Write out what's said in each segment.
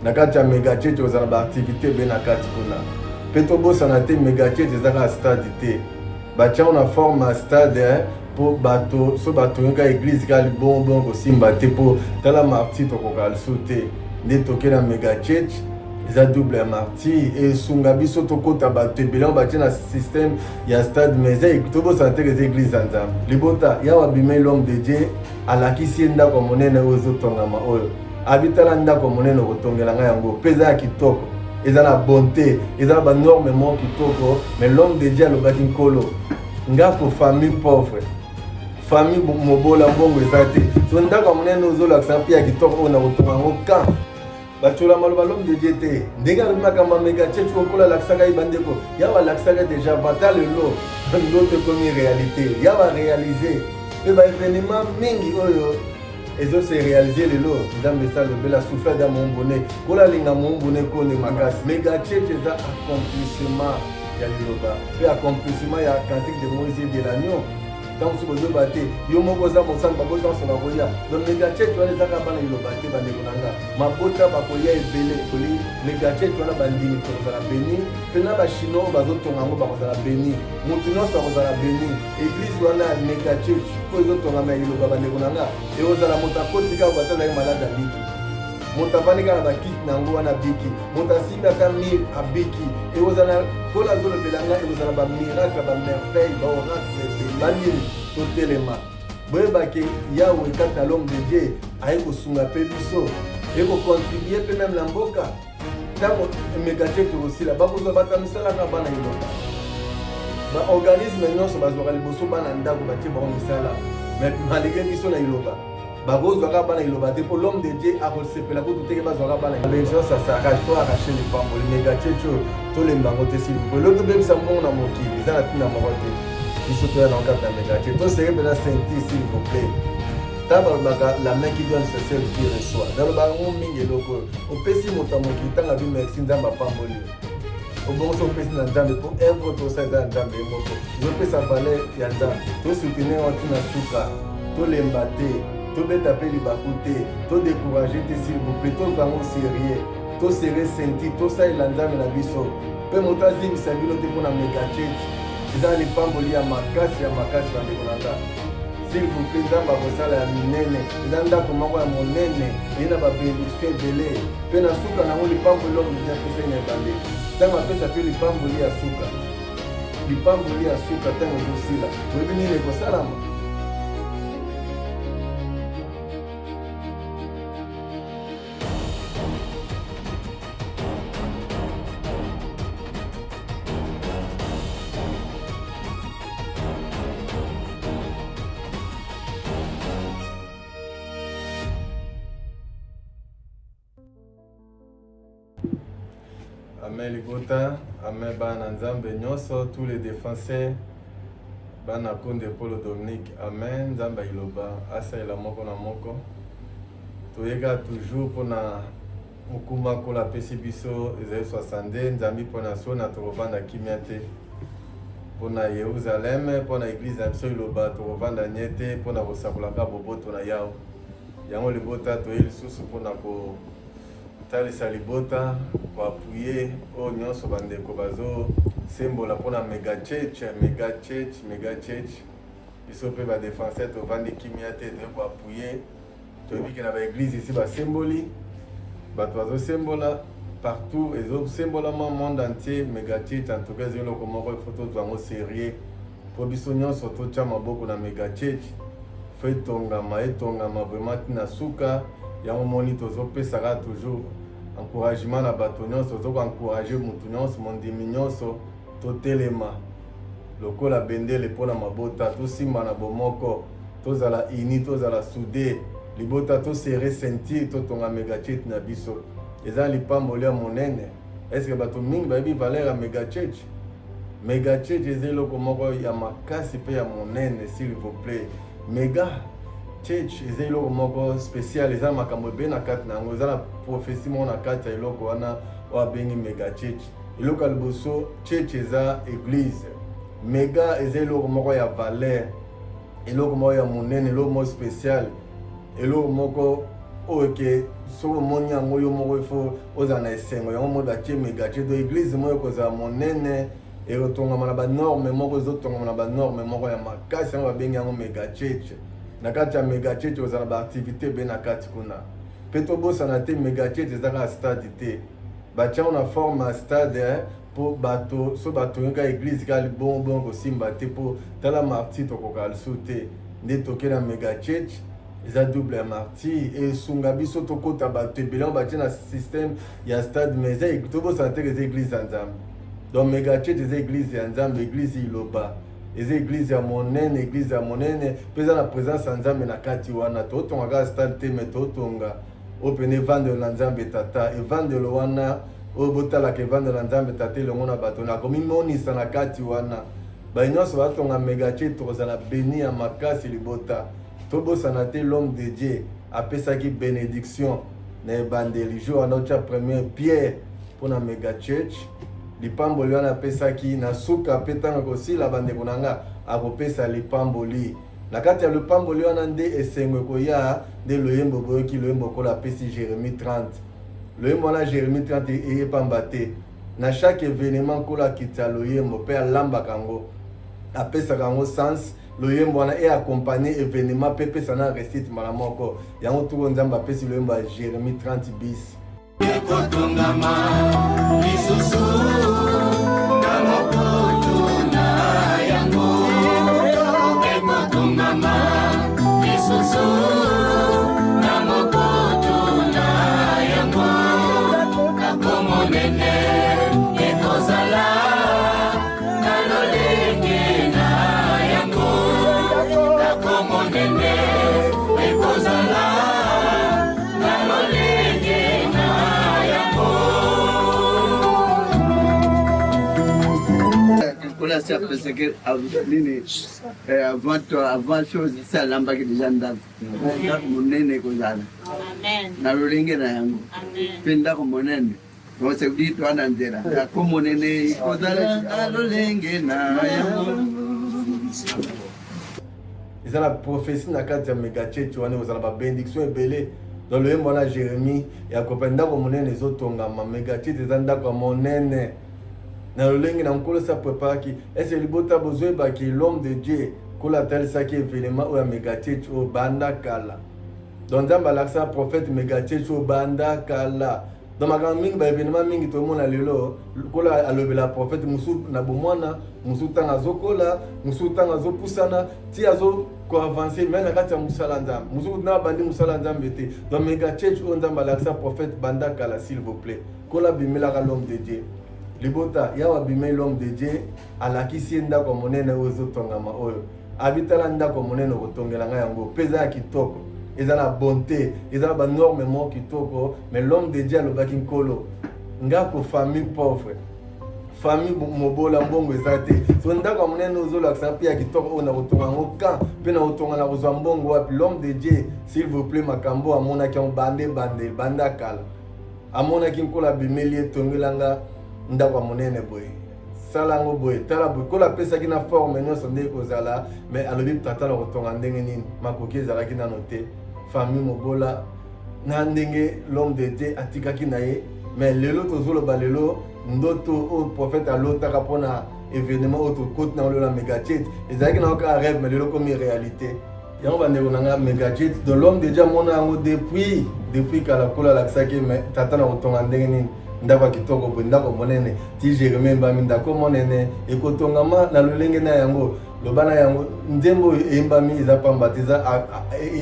Na kati ya mega church ozala ba activité ebele na kati kuna. Mpe tobosana te mega church eza kaka stade te. Batia na forme ya stade hein, mpo bato so batongi kaka eglise kaka libongo bongo kosimba te mpo tala martyr tokoka lisusu te nde toke na mega church eza double ya martyr esunga biso tokota bato ebele yango batie na système ya stade mais eza tobosana te eza eglise ya nzambe libota yawe abimeli l'homme de dieu alakisi ye ndako ya monene oyo ezotongama oyo abi tala ndako ya monene okotongela ngai yango mpe eza ya kitoko eza na bonte eza na banorme moko kitoko mais l'homme de dieu alobaki nkolo nga ko famille pauvre famille mobola mbongo eza te so ndako ya monene ozolakisa mpe ya kitoko oyo nakotonga yango kan batyola maloba l'homme de dieu te ndenge alobi makambo ya mega church okola alakisaka ye bandeko yawe alakisaka deja vata lelo ndoto ekomi réalité yawe aréalise mpe baevenema mingi oyo ezo se réaliser lelo nzambe esi alobela souffle da mombone kola alinga mombone konde makasi mega church eza accomplissement ya liloba mpe accomplissement ya cantique de moïse et de l'agneau ntango mosusu bozoyeba te yo moko oza mosantu babota nyonso bakoya donc megachurch wana ezaka bana liloba te bandeko na nga mabota bakoya ebele koli megachurch wana bandimi tokozala beni mpe na bachinois oyo bazotonga yango bakozala beni moto nyonso akozala beni eglise wana ya megachurch oyo ezotongama ya liloba bandeko na nga ekozala moto akoti kaka bato azalaki malade abiki moto avandi kaka na bakiti na yango wana abiki moto asimbi ata mire abiki ekozala nkolo azolobela ngai ekozala bamiracle bamerveille baoracle ebele banini totelema boyebake yawe kati na l'homme de dieu aye kosunga mpe biso ekocontribue mpe meme na mboka ntango emeka te tokosila bakozwa bato ya misala kaka bana eloba baorganisme nyonso bazwaka liboso bana ndako batie bango misala mais malgré biso na iloba bakozwa kaka bana iloba te mpo l'homme de dieu akosepela kutu teke bazwaka bana bension ça s'arrache to arrache lipamboli mega checho tolemba yango te s'il vous plaît lo tobebisa mbongo na mokili eza na ntina moko te biso toya na kati na mega checho toseke mpena senti s'il vous plaît ntango balobaka la main qui donne c'est celle qui reçoit nalobaka yango mingi eloko oyo opesi moto ya mokili ntango abi merci nzambe apamboli yo obongo so opesi na nzambe mpo evre tosala eza ya nzambe ye moko ezopesa valeur ya nzambe tosoutenir yango ntina suka tolemba te tobeta mpe libaku te todécourage te s'il vous plaît tozwa yango sérieux tosere senti tosalela nzambe na biso mpe moto azimbisa bino te mpo na mega church eza lipamboli ya makasi ya makasi bandeko na nga s'il vous plaît nzambe akosala ya minene eza ndako moko ya monene eye na babenediction ebele mpe na suka na yango lipamboli oyo moto apesaki na ebandeli ntango apesa mpe lipamboli ya suka lipamboli ya suka ntango ezosila oyebi nini ekosalama Amen libota, amen bana Nzambe nyonso, tous les défenseurs, bana Konde Polo Dominique, amen Nzambe ayiloba asalela moko na moko. Toyeka toujours mpona mokumba Nkolo apesi biso ezali 62 Nzambe mpona sona tokovanda kimia te mpona Yerusaleme, mpona eglise na biso iloba tokovanda nye te mpona kosakolaka boboto na Yawe. Yango libota toye lisusu mpona kotalisa libota koapuye oyo nyonso bandeko bazosembola mpona mega church, mega church, mega church. Biso mpe ba defenseur tovandi kimia te, toye koapuye. Toyebi ke na ba eglise esi basemboli, bato bazosembola partout, ezosembolama monde entier. Mega church en tout cas eza eloko moko il faut tozwa yango sérieux mpo biso nyonso totya maboko na mega church fo etongama etongama vraiment ntina suka yango moni tozopesaka toujours encouragement na bato nyonso tozo encourage motu nyonso mondimi nyonso totelema lokola bendele mpo na mabota tosimba na bomoko tozala uni tozala soude libota tosere ceinture totonga mega church na biso eza lipamboli ya monene eske bato mingi bayebi valeur ya mega church Mega church eza eloko moko ya makasi pe ya monene s'il vous plaît. Mega church eza eloko moko spécial, eza makambo ebele na kati na yango, eza na prophétie moko na kati ya eloko wana oyo abengi mega church. Eloko ya liboso, church eza église. Mega eza eloko moko ya valeur, eloko moko ya monene, eloko moko spécial, eloko moko oyo ke soki omoni yango yo moko ifo ozala na esengo yango moi batie mega church. Donc église moko ekozala monene, ekotongama na banorme moko, ezotongama na banorme moko ya makasi. Yango babengi yango mega church. Na kati ya mega church kozala na baactivité ebele na kati kuna. Mpe tobosana te, mega church eza kaka stade te. Batia yango na forme ya stade mpo bato so batongi kaka église kaka libongo bongo kosimba te, mpo tala Martyrs tokoka lisusu te. Nde toke na mega church, eza double ya Martyrs, esunga biso tokota bato ebele. Yango batie na système ya stade, mais eza, tobosana te, eza église ya Nzambe. Donc mega church eza église ya Nzambe, église iloba, eza église ya monene, église ya monene mpe eza na présence ya Nzambe na kati wana. Totonga kaka stade te, mais totonga oyo pene evandelo na Nzambe Tata. Evandelo wana oyo botalaka, evandelo na Nzambe Tata elongo na bato nakomimonisa na kati wana. Baye nyonso batonga mega church, tokozala béni ya makasi. Libota, tobosana te, l'homme de Dieu apesaki bénédiction na ebandeli jour wana otya première pierre mpona mega church. Lipamboli wana apesaki na suka, mpe ntango ekosila, bandeko na nga, akopesa lipamboli. Na kati ya lipamboli wana nde esengo ekoya. Nde loyembo boyoki, loyembo okola apesi Jérémie 30. Loyembo wana Jérémie 30 eye pamba te. Na chaque événement, Nkolo akitisa loyembo mpe alambaka yango, apesaka yango sens. Loyembo wana e accompagne événement mpe epesa na réussite mbala moko. Yango tuko Nzambe apesi loyembo ya Jérémie 30 bis. Ekotongama lisusu na mokoto na yango, ekotongama lisusu na mokoto na yango, ndako monene ekozala na lolenge na yango, ndako monene ekozala na lolenge na yango. Kola asi apesaki nini avant chose esi alambaki déjà ndako. Ndako monene ekozala na lolenge na yango mpe ndako monene. Donc c'est dit toa na nzela, ndako monene ekozala na lolenge na yango. Eza na prophétie na kati ya mega church wana, ekozala babénédiction ebele. Donc loyembo wana Jérémie ya kopa ndako monene ezotongama. Mega church eza ndako ya monene na lolenge na Nkolo si apreparaki. Ese libota, bozoyebaki l'homme de Dieu, Nkolo atalisaki événement oyo ya mega church oyo banda kala. Donc Nzambe alakisa prophète mega church oyo banda kala. Donc makambo mingi, baévénement mingi tomona lelo, Nkolo alobela prophète mosusu na bomwana, mosusu ntango azokola, mosusu ntango azopusana ti azokoavance mais na kati ya mosala Nzambe, mosusu na bandi mosala Nzambe te. Donc mega church oyo Nzambe alakisa prophète banda kala. S'il vous plaît, Nkolo abimelaka l'homme de Dieu. Libota, Yawe abimeli l'homme de Dieu, alakisi ye ndako ya monene oyo ezotongama oyo. Abitala ndako monene okotongela ngai yango mpe eza ya kitoko, eza na bonté, eza na banorme moko kitoko. Mais l'homme de Dieu alobaki: "Nkolo, ngako famille pauvre, famille mobola, mbongo eza te. So ndako ya monene ozolakisa mpe ya kitoko oyo, na kotonga yango kan mpe na kotonga, na kozwa mbongo wapi?" L'homme de Dieu, s'il vous plaît, makambo amonaki yango bande bande banda kala. Amonaki Nkolo abimeli, etongelanga ndako ya monene boye, sala yango boye, tala boye. Nkolo apesaki na forme nyonso nde ekozala. Mais alobi: "Tata, na kotonga ndenge nini? Makoki ezalaki nano te, famille mobola." Na ndenge l'homme de Dieu atikaki na ye. Mais lelo tozoloba, lelo ndoto oyo prophète alotaka mpona événement oyo tokoti na lelo na mega church ezalaki nango kaka rêve, mais lelo komi réalité. Yango bandeko na nga, mega church de l'homme de Dieu amona yango depuis kala. Nkolo alakisaki: "Mais tata, na kotonga ndenge nini ndako ya kitoko boye, ndako monene?" Ti Jérémie embami, ndako monene ekotongama na lolenge na yango. Loba na yango, nzembo oyo eyembami eza pamba te, eza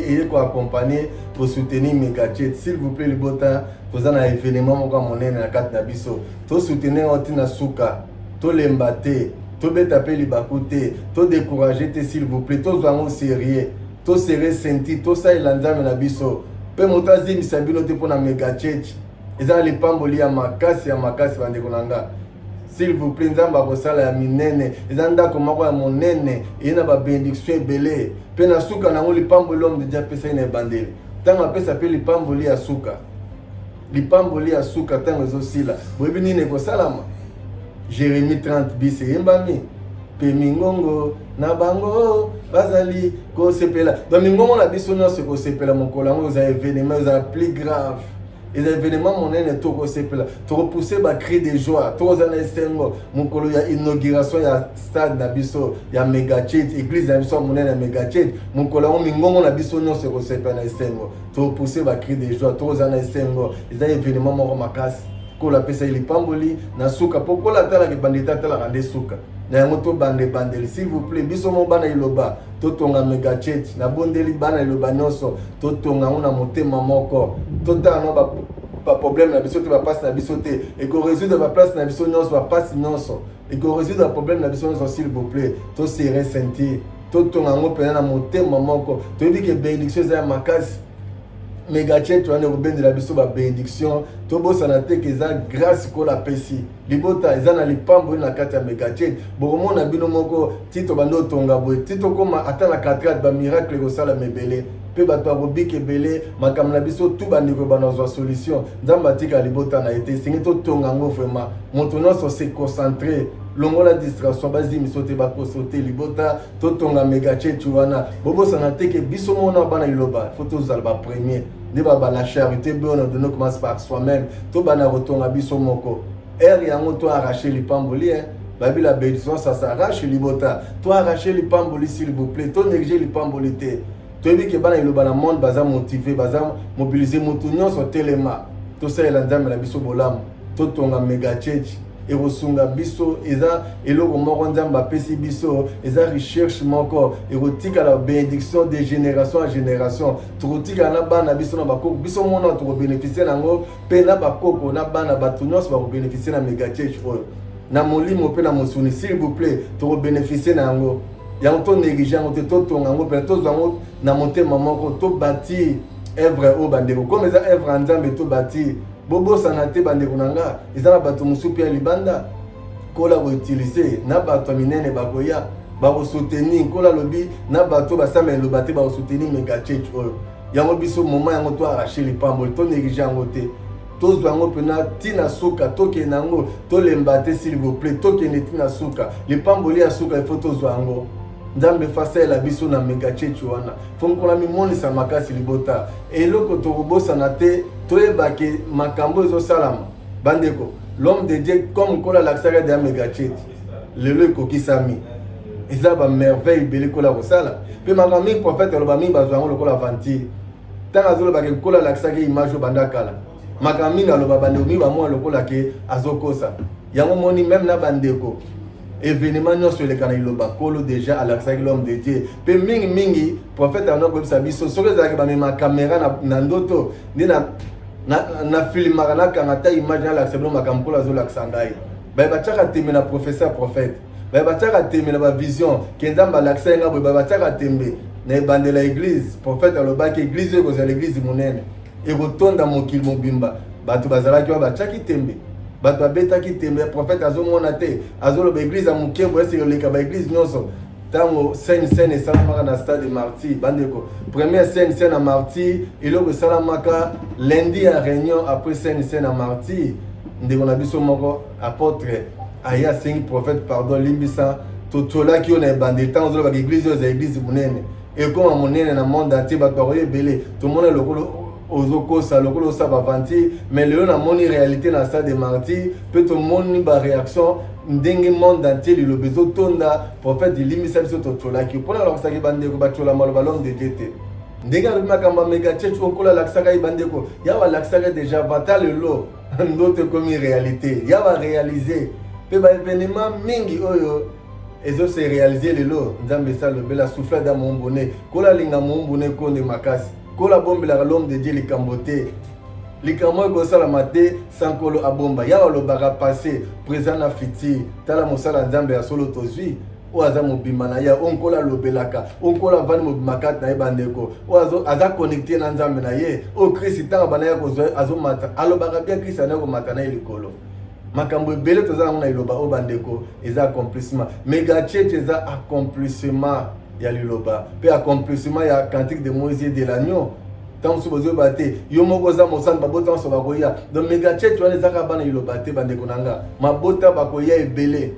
eye koaccompagne, kosoutenir mega church. S'il vous plaît, libota, toza na événement moko ya monene na kati na biso. Tosoutenir yango ntina suka, tolemba te, tobeta mpe libaku te, todécourage te. S'il vous plaît, tozwa yango sérieux, toserrer ceinture, tosalela Nzambe na biso mpe moto azimbisa bino te mpona mega church. Eza na lipamboli ya makasi, ya makasi. Bandeko na nga, s'il vous plaît, Nzambe akosala ya minene. Eza ndako moko ya monene, eye na babénédiction ebele. Mpe na suka nango, lipamboli homme de Dieu apesaki na ebandeli, ntango apesa mpe lipamboli ya suka, lipamboli ya suka ntango ezosila, boyebi nini ekosalama? Jérémie 30 bis eyembami. Mpe mingongo na bango bazali kosepela. Donc mingongo na biso nyonso ekosepela mokolo yango, eza événement, ezala plus grave, eza événement monene. Tokosepela, tokopousse bacri de joie, tokozala na esengo mokolo ya inauguration ya stade na biso ya mega church, église na biso ya monene ya mega church. Mokolo yango mingongo na biso nyonso ekosepela na esengo, tokopousse bacri de joie, tokozala na esengo. Eza événement moko makasi. Nkolo apesa ye lipamboli na suka, mpo Nkolo atalaka ebandeli te, atalaka nde suka na yango. Tobanda ebandeli, s'il vous plaît. Biso mo bana liloba, totonga mega church. Nabondeli bana liloba nyonso, totonga yango na motema moko. Totala no baproblème na biso te, bapasi na biso te, ekorésoudre baplace na biso nyonso, bapasi nyonso, ekorésoudre baproblème na biso nyonso. S'il vous plaît, toserrer ceinture, totonga yango mpenza na motema moko. Toyebi ke bénédiction eza ya makasi. Mega church wana ekobendela biso babénédiction. Tobosana te ke eza grâce Nkolo apesi libota, eza na lipambo oyo na kati ya mega church. Bokomona bino moko ti tobandi otonga boye, ti tokóma ata na 4, bamiracle ekosalama ebele mpe bato bakobika ebele. Makambo na biso tu, bandeko, banazwa solution. Nzambe atika libota na ye te. Esengi totonga yango vraiment, moto nyonso se concentre, longola distraction, bazimiso te, bakoso te. Libota, totonga mega church wana. Bobosana te ke biso mona bana liloba, faut tozala bapremier nde baba la charité bien ordonnée commence par soi-même. Tobanda kotonga biso moko ere yango, to arrache lipamboli, hein. Babi la bénédiction, ça s'arrache. Libota, to arrache lipamboli, s'il vous plaît. To néglige lipamboli te. Toyebi ke bana liloba na monde baza motive, baza mobilise. Motu nyonso telema, tosalela Nzambe na biso bolamu, totonga mega church. Ekosunga biso, eza eloko moko Nzambe apesi biso, eza recherche moko ekotikala bénédiction de génération en génération. Tokotikala na bana biso, na bakoko biso mona, tokobénéficie nango mpe na bakoko na bana. Bato nyonso bakobénéficie na mega church oyo, na molimo mpe na mosuni. S'il vous plaît, tokobénéficie na yango. Yango tonéglige yango te, totonga yango mpe tozwa yango na motema moko, tobâtir œuvre oyo, bandeko. Comme eza œuvre ya Nzambe, tobâtir. Bobosana te, bandeko na nga, eza na bato mosusu mpe ya libanda Nkolo akoutiliser, na bato ya minene bakoya, bakosoutenir. Nkolo alobi na bato basamba eloba te, bakosoutenir mega church oyo. Yango biso moma yango to arrache lipamboli, to néglige yango te, tozwa yango mpena ntina suka, tokende yango, tolemba te. S'il vous plaît, tokende ntina suka. Lipamboli ya suka, ifo tozwa yango. Nzambe fasalela biso na mega church wana, fo Nkolo mimonisa makasi. Libota, eloko tokobosana te, toyebake makambo ezosalama. Bandeko, l'homme de Dieu, comme Nkolo alakisaka deya mega church, lelo ekokisami. Eza bamerveille ebele Nkolo akosala. Mpe makambo mingi prophète aloba, mingi bazwa yango lokola aventure. Ntango azolobaka, Nkolo alakisaki image oyo banda kala. Makambo mingi aloba, bandeko mingi bamona lokola ke azokosa. Yango moni même na bandeko, événement nyonso eleka na liloba, Nkolo déjà alakisaki l'homme de Dieu. Mpe mingimingi prophète yango akoyebisa biso, soki ezalaki bamema caméra na ndoto nde na filmaka, nakanga ta image, nalakisa bino makambo Nkolo azolakisa ngai. Baye batiaka tembe na professeur prophète, baye batiaka tembe na bavision ke Nzambe alakisa ye nga boye, baye batiaka tembe na ebandela église. Prophète alobaki église oyo ekozala église monene, ekotonda mokili mobimba. Bato bazalaki wana batiaki tembe, bato babetaki tembe. Prophète azomona te, azoloba église ya moke boye esi koleka baéglise nyonso. Ntango scène scène esalamaka na stade Martyr, bandeko, première scène scène ya Martyr, eloko esalamaka lundi ya réunion après scène scène ya Martyr, ndeko na biso moko apôtre aye, asengi prophète pardon: "Limbisa, totolaki yo na ebandeli ntango ozolobaka église oyo eza église monene, ekoma monene na monde entier, bato bakoya ebele. Tomona lokolo ozokosa, lokola osala baventure. Mais lelo namoni réalité na stade de Martyr, mpe tomoni baréaction ndenge monde entier liloba ezotonda. Prophète, limbisa biso, totolaki." Mpona alakisaki bandeko, batyola maloba l'homme de Dieu te. Ndenge alobi makambo ya mega church oyo Nkolo alakisaka ye, bandeko, yawe alakisaka déjà vata. Lelo ndoto ekomi réalité, yawe aréalise mpe baévénement mingi oyo ezose réalise lelo. Nzambe esi alobela souffle da mombone. Nkolo alinga mombone konde makasi. Nkolo abombelaka l'homme de Dieu likambo te. Likambo ekosalama te sans Nkolo abomba. Yawe alobaka passé, présent na futur. Tala mosala ya Nzambe ya solo tozwi, oyo aza mobimba na ye, oyo Nkolo alobelaka, oyo Nkolo avandi mobimba kati na ye. Bandeko, oyo aza connecté na Nzambe na ye, oyo Kristi ntango bana ye kozwa azomata, alobaka bien, Kristi anaye komata na ye likolo. Makambo ebele toza nango na liloba oyo, bandeko, eza accomplissement. Mega church eza accomplissement ya liloba mpe accomplissement ya Cantique de Moïse et de l'Agneau. Ntango mosusu bozoyeba te, yo moko oza mosantu, mabota nyonso bakoya. Donc mega church wana ezaka bana liloba te, bandeko na nga, mabota bakoya ebele.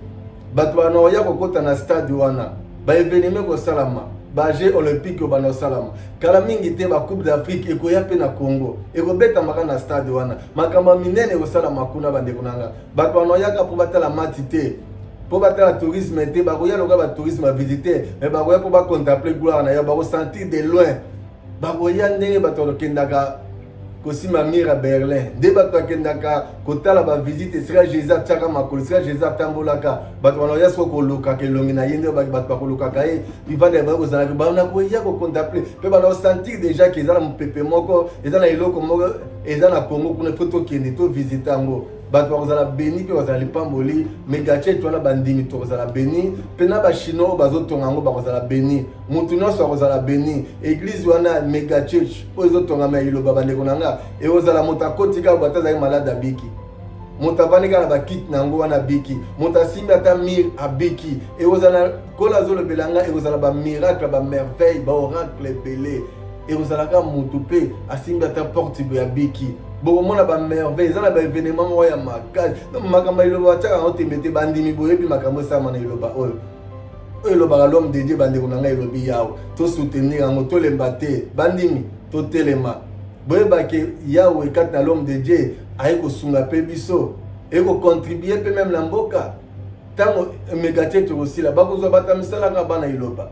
Bato bana oya kokota na stade wana, ba evenement ekosalama, ba jeux olympique oyo bana osalama kala mingi te, ba coupe d'Afrique ekoya mpe na Congo, ekobetamaka na stade wana. Makambo ya minene ekosalama kuna, bandeko na nga. Bato bana oyaka mpo batala mati te, mpo batala tourisme te, bakoya lokola ba tourisme ya visite, mais bakoya mpo bacontemple gloire na yo, bakosentir de loin. Bakoya ndenge bato bakendaka kosimba mur ya Berlin, nde bato bakendaka kotala bavisite esika Jésus atiaka makolo, esika Jésus atambolaka. Bato bana oya soko kolukaka elongi na ye, nde bato bakolukaka ye, bivanda ya bango kozalaka, bana koya kocontemple mpe bana kosentir déjà ke eza na mopepe moko, eza na eloko moko eza na Congo kuna, fo tokende tovisite yango. Bato bakozala beni mpe bazala lipamboli. Megachurch wana, bandimi tokozala beni, mpe na bachinois oyo bazotonga yango bakozala beni, motu nyonso akozala beni. Eglise wana mega church oyo ezotongama ya liloba, bandeko na nga, ekozala moto akoti kaka ata azali malade abiki, moto avandi kaka na bakite na yango wana abiki, moto asimbi ata mire abiki. Ekozala kola azolobela nga, ekozala bamiracle, bamerveille, baoracle ebele. Ekozala kaka motu mpe asimbi ata porte boye abiki, bokomona bamerveille. Eza na baevenement moko ya makasi. Makambo ya liloba batiaka yango tembe te. Bandimi, boyebi makambo esalama na liloba oyo, oyo elobaka l'homme de Dieu. Bandeko na ngai, elobi Yawe, tosoutenir yango, tolemba te. Bandimi, totelema. Boyebake Yawe kati na l'homme de Dieu aye kosunga mpe biso, eye kocontribue mpe meme na mboka. Ntango megachurch ekosila, bakozwa bato ya misala kaka bana iloba.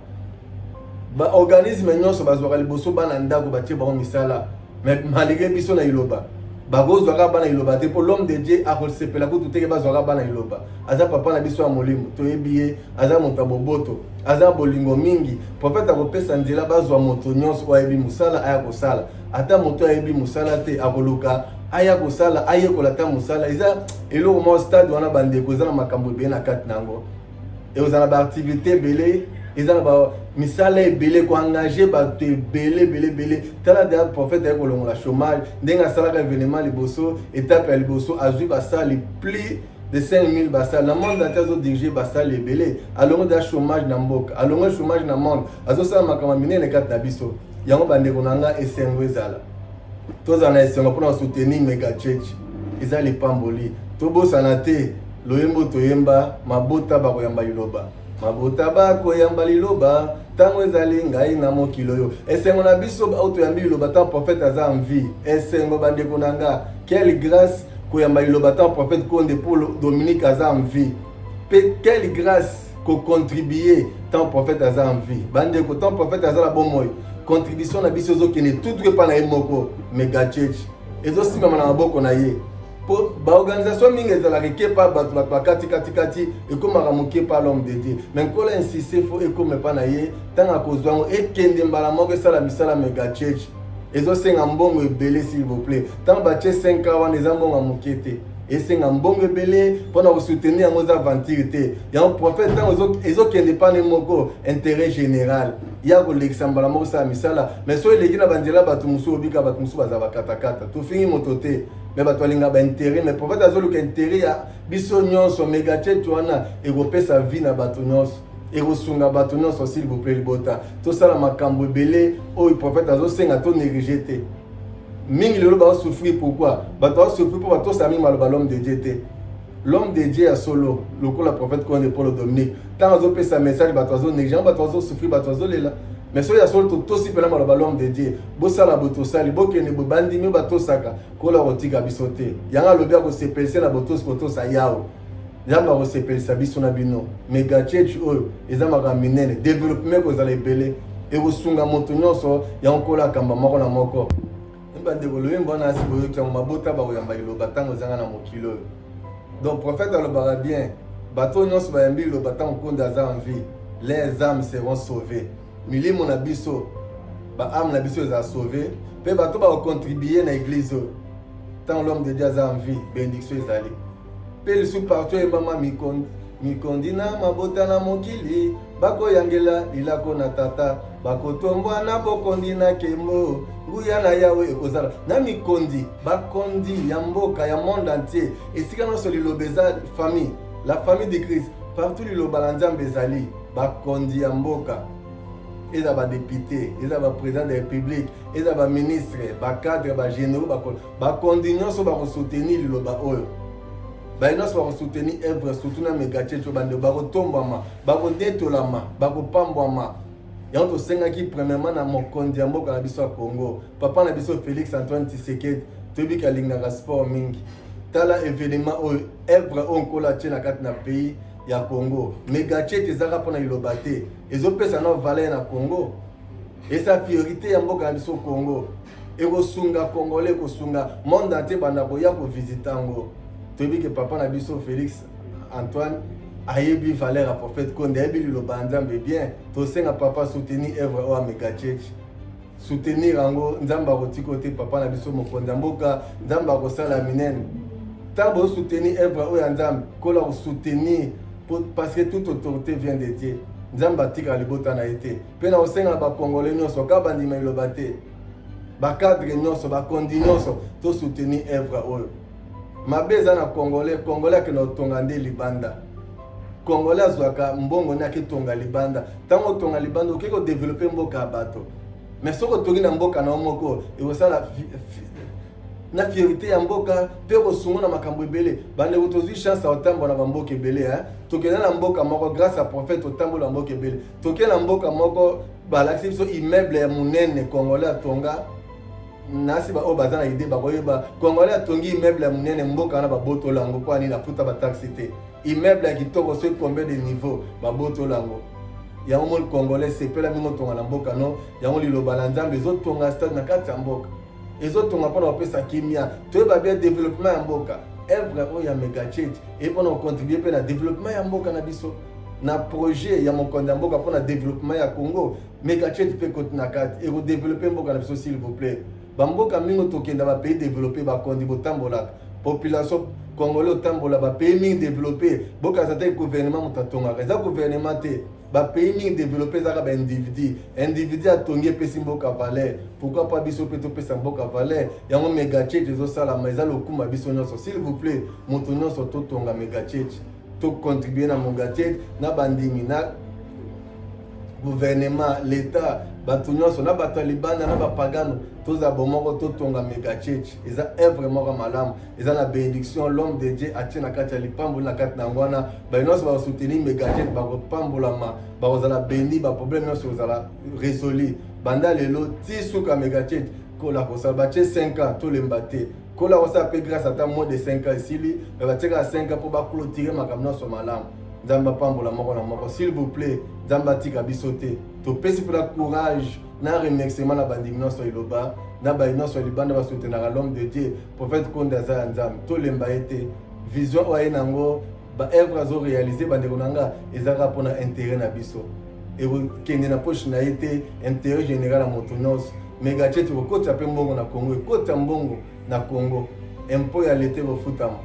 Baorganisme nyonso bazwaka liboso bana ndako, batie bango misala. Mais malgré biso na iloba, bakozwa kaka bana iloba te, mpo l'homme de Dieu akosepela kutu teke bazwaka bana iloba. Aza papa na biso ya molimo, toyebi ye, aza moto ya boboto, aza bolingo mingi. Prophète akopesa nzela bazwa moto nyonso oyo ayebi mosala aya kosala. Ata moto ayebi mosala te, akoluka aya kosala, ayekola ata mosala. Eza eloko moko stade wana, bandeko, eza na makambo ebele na kati na yango. Ekozala baactivité ebele, eza na misala ebele, koengage bato ebele ebele ebele. Tala deya, prophète aye kolongola chômage ndenge asalaka événement liboso, étape ya liboso, azwi basali plus de 5000 basali na monde entier, azodirige basali ebele, alongo deya chômage na mboka, alongo chômage na monde, azosala makambo minene kati na biso. Yango, bandeko na nga, esengo ezala, tozala na esengo mpona kosoutenir mega church, eza lipamboli. Tobosana te loyembo toyemba: mabota bakoyamba liloba, mabota bakoyamba liloba ntango ezali ngai na mokili oyo. Esengo na biso oyo toyambi liloba ntango prophète aza en vie. Esengo, bandeko na nga, quelle grâce koyamba liloba ntango prophète Konde Paul Dominique aza en vie, mpe quelle grâce kocontribue ntango prophète aza en vie. Bandeko, ntango prophète aza na bomoi, contribution na biso ezokende tout epa na ye moko. Mega church ezosimbama na maboko na ye, po baorganisation mingi ezalaka ekepa bato, bato bakati kati kati, ekomaka moke pa l'homme de Dieu. Mais Nkolo insiste, fo ekoma epa na ye. Ntango akozwa yango, ekende mbala moko, esala misala. Mega church ezosenga mbongo ebele, s'il vous plaît. Ntango batie 5 ans wana, eza mbongo ya moke te, esenga mbongo ebele mpona kosoutenir yango, eza aventure te. Yango prophète, ntango ezokende pane moko, intérêt général ya kolekisa mbala moko, osala misala. Mais so eleki na banzela bato mosusu, obika bato mosusu baza bakatakata. Tofingi moto te, mais bato balingaka baintérêt. Mais prophète azoluka intérêt ya biso nyonso. Mega church wana ekopesa vie na bato nyonso, ekosunga bato nyonso. S'il vous plaît, libota, tosala makambo ebele oyo prophète azosenga, to néglige te. Mingi lelo bazosouffrir. Pourquoi bato bazosouffrir? Mpo batosala mingi maloba l'homme de Dieu te. L'homme de Dieu ya solo lokola prophète Konde Paul Dominique, ntango azopesa message, bato azonéglige yango, bato bazosouffrir, bato bazolela. Mais soki ya solo totosi mpena maloba l'homme de Dieu, bosala boye, tosali, bokende boye, bandimi batosaka, kola kotika biso te. Yango alobi akosepelisa na botosi. Kotosa Yawe, Nzambe akosepelisa biso na bino. Mega church oyo eza makambo minene, développement ekozala ebele, ekosunga moto nyonso. Yango Nkolo akamba moko na moko. Bandeko, loyembo wana asi boyoki yango: mabota bakoyamba liloba ntango ezanga na mokili oyo. Donc prophète alobaka bien, bato nyonso bayambi liloba ntango Konde aza en vie, les âmes seront sauvées. Milimo na biso, baâme na biso ezala sauvé. Mpe bato bakocontribue na église oyo ntango l'homme de Dieu aza en vie, bénédiction ezali. Mpe lisusu partout eyembama: mikondi na mabota na mokili bakoyangela lilako na tata, bakotombwa na bokondi na nkembo, nguya na Yawe ekozala na mikondi. Bakondi ya mboka, ya monde entier, esika nyonso liloba eza, famille, la famille de Christ, partout liloba na Nzambe ezali, bakondi ya mboka, eza badéputé, eza baprésident de république, eza baministre, bacadre, bagénéraux, bakondi nyonso bakosoutenir liloba oyo. Baye nyonso bakosoutenir œuvre, surtout na mega church, bandeko bakotombwama, bakodetolama, bakopambwama. Yango tosengaki premièrement na mokonzi ya mboka na biso ya Congo, papa na biso Félix Antoine Tshisekedi. Toyebi ke alingaka sport mingi. Tala événement oyo, œuvre oyo Nkolo atie na kati na pays ya Congo. Mega church ezaka mpona liloba te, ezopesa na valeur na Congo, eza priorité ya mboka na biso Congo, ekosunga Congolais, ekosunga monde entier banda koya kovisite yango. Toyebi ke papa na biso Félix Antoine ayebi valeur ya prophète Konde, ayebi liloba ya Nzambe bien. Tosenga papa soutenir œuvre oyo ya mega church, soutenir yango. Nzambe akotika te, papa na biso mokonzi ya mboka. Nzambe akosala minene ntango bosoutenir œuvre oyo ya Nzambe. Kola kosoutenir, parce que toute autorité vient de Dieu. Nzambe atikaka libota na ye te. Mpe na kosenga na bacongolais nyonso, kaka bandima liloba te, bacadre nyonso, bakondi nyonso, tosoutenir œuvre oyo. Mabe eza na Congolais. Congolais akende kotonga nde libanda. Congolais azwaka mbongo nde aketonga libanda. Ntango otonga libanda, okoki kodévelopper mboka ya bato, mais soki otongi na mboka na yo moko, ekosala na fierté ya mboka mpe kosunga na makambo ebele. Bandeko, tozwi chance ya kotambola na bamboka ebele. Tokende na mboka moko grâce à prophète, totambola mboka ebele. Tokende na mboka moko, balakisi biso immeuble ya monene Congolais atonga. Nasi baoyo baza na idée bakoyeba. Congolais atongi immeuble ya monene, mboka wana babotola yango. Mpo anini? Afuta bataxe te. Immeuble ya kitoko, soki combien de niveau, babotola yango. Yango moni Congolais sepela mingi otonga na mboka no. Yango liloba na Nzambe ezotonga stade na kati ya mboka, ezotonga mpona kopesa kimia. Toyeba bien développement ya mboka. Œuvre oyo ya mega church eye mpona kocontribuer mpe na développement ya mboka na biso, na projet ya mokonzi ya mboka mpona développement ya Congo. Mega church mpe koti na kati, ekodévelopper mboka na biso. S'il vous plaît, bamboka mingi tokenda, bapays développé, bakondi botambolaka, population congolais otambola bapays mingi développé, bokasa te gouvernement moto atongaka. Eza gouvernement te. Bapays mingi développé ezaka baindividu. Individu atongi, epesi mboka valeur. Pourquoi pas biso mpe topesa mboka valeur? Yango mega church ezosalama, eza lokuma biso nyonso. S'il vous plaît, moto nyonso totonga mega church, tocontribuer na mega church, na bandimi, na gouvernement, l'État, bato nyonso, na bato ya libanda, na bapagano, toza bomoko, totonga mega church. Eza œuvre moko malamu, eza na bénédiction. L'homme de Dieu atie na kati ya lipamboli na kati na yango wana. Bato nyonso bakosoutenir mega church bakopambolama, bakozala béni, baproblème nyonso kozala résolu. Banda lelo ti suka mega church, kola kosala batie 5 ans, tolemba te. Kola kosala mpe grâce, ata moins de 5 ans esili, me batiekaka 5 ans mpo baclôturer makambo nyonso malamu. Nzambe apambola moko na moko. S'il vous plaît, Nzambe atika biso te. Topesi mpona courage na remerciement na bandimi nyonso eloba, na baye nyonso ya libanda basoutenaka l'homme de Dieu prophète Konde. Aza ya Nzambe, tolemba ye te. Vision oyo aye nango, baœuvre azoréaliser, bandeko na nga, ezaka mpona intérêt na biso, ekokende na poche na ye te, intérêt général ya moto nyonso. Mega church ekokotisa mpe mbongo na Congo, ekotisa mbongo na Congo, impôt ya leta ekofutama.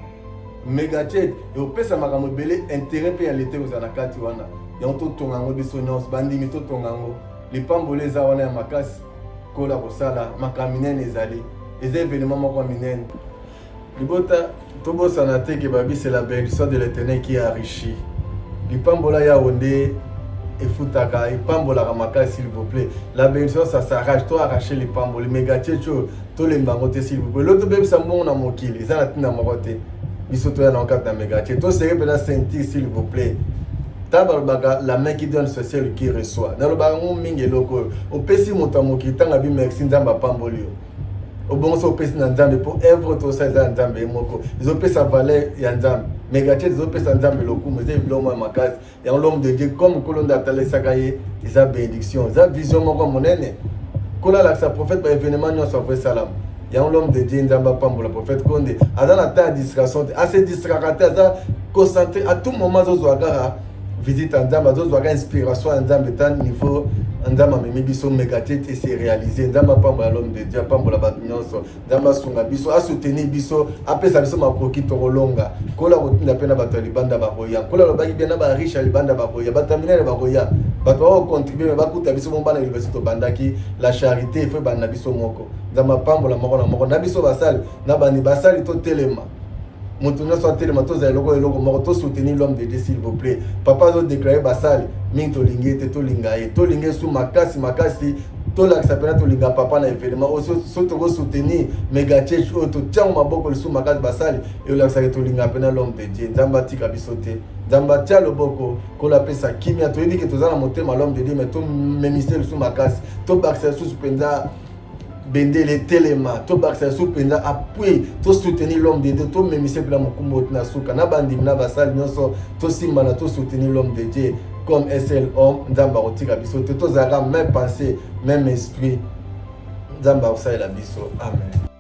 Mega church ekopesa makambo ebele, intérêt mpe ya leta ekozala na kati wana. Yango totonga yango biso nyonso, bandimi, totonga yango. Lipamboli eza wana ya makasi. Kola kosala makambo minene, ezali, eza événement moko ya minene. Libota, tobosana te ke babi c'est la bénédiction de l'Éternel qui enrichit. Lipambola yawo nde efutaka, epambolaka makasi. S'il vous plaît, la bénédiction, ça s'arrache. To arrache lipamboli. Mega church oyo, tolemba yango te, s'il vous plaît. Lo tobebisa mbongo na mokili, eza na ntina moko te. Biso toya na kati na mega church, toserrer mpenza ceinture, s'il vous plaît. Ntango balobaka "la main qui donne, c'est celle qui reçoit", nalobaka yango mingi. Eloko oyo opesi moto ya mokili, ntango abi merci, Nzambe apamboli yo. Obongo opesi na Nzambe, mpo œuvre tosala eza ya Nzambe ye moko, ezopesa valeur ya Nzambe. Mega church ezopesa Nzambe lokumu, eza biloko ya makasi. Yango l'homme de Dieu, comme Nkolo nde atalisaka ye, eza bénédiction, eza vision moko monene. Nkolo alakisa prophète baévénement nyonso avo esalama. Yango l'homme de Dieu, Nzambe apambola prophète Konde. Aza na temps ya distraction te, ase distraka te, aza concentré à tout moment. Azozwa kaka visite ya Nzambe, azozwaka inspiration ya Nzambe. Ta niveau Nzambe amemi biso, mega church ese réalisé. Nzambe apambola l'homme de Dieu, apambola bato nyonso. Nzambe asunga biso, asoutenir biso, apesa biso makoki, tokolonga. Kola kotinda mpe na bato ya libanda bakoya. Kola alobaki bien, na bariche ya libanda bakoya, bato ya minene bakoya, bato bakocontribuer, me bakuta biso mo bana université. Tobandaki la charité, efo ebanda na biso moko. Nzambe apambola moko na moko na biso, basali na bandi basali. Totelema, moto nyonso atelema, tozala eloko moko, tosoutenir l'homme de Dieu, s'il vous plaît. Papa azodéclarer basali mingi, tolingi ye te, tolinga ye, tolinga ye su makasi makasi. Tolakisa mpena tolinga papa na evenement oyo. So tokosoutenir mega church oyo, totiango maboko lisusu makasi, basali elakisaka tolinga mpena l'homme de Dieu. Nzambe atika biso te, Nzambe atia loboko, Nkolo apesa kimia. Toyebi ke toza na motema l'homme de Dieu, mais tomemise lisusu makasi, tobakisa lisusu mpenza bendele etelema, tobakisa lisusu mpenza appui, tosoutenir l'homme de Dieu, tomemise mpena mokumba oyo na suka na bandimi na basali nyonso, tosimbana, tosoutenir l'homme de Dieu comme un seul homme. Nzambe akotika biso te, tozalaka même pensée, même esprit, Nzambe akosalela biso. Amen.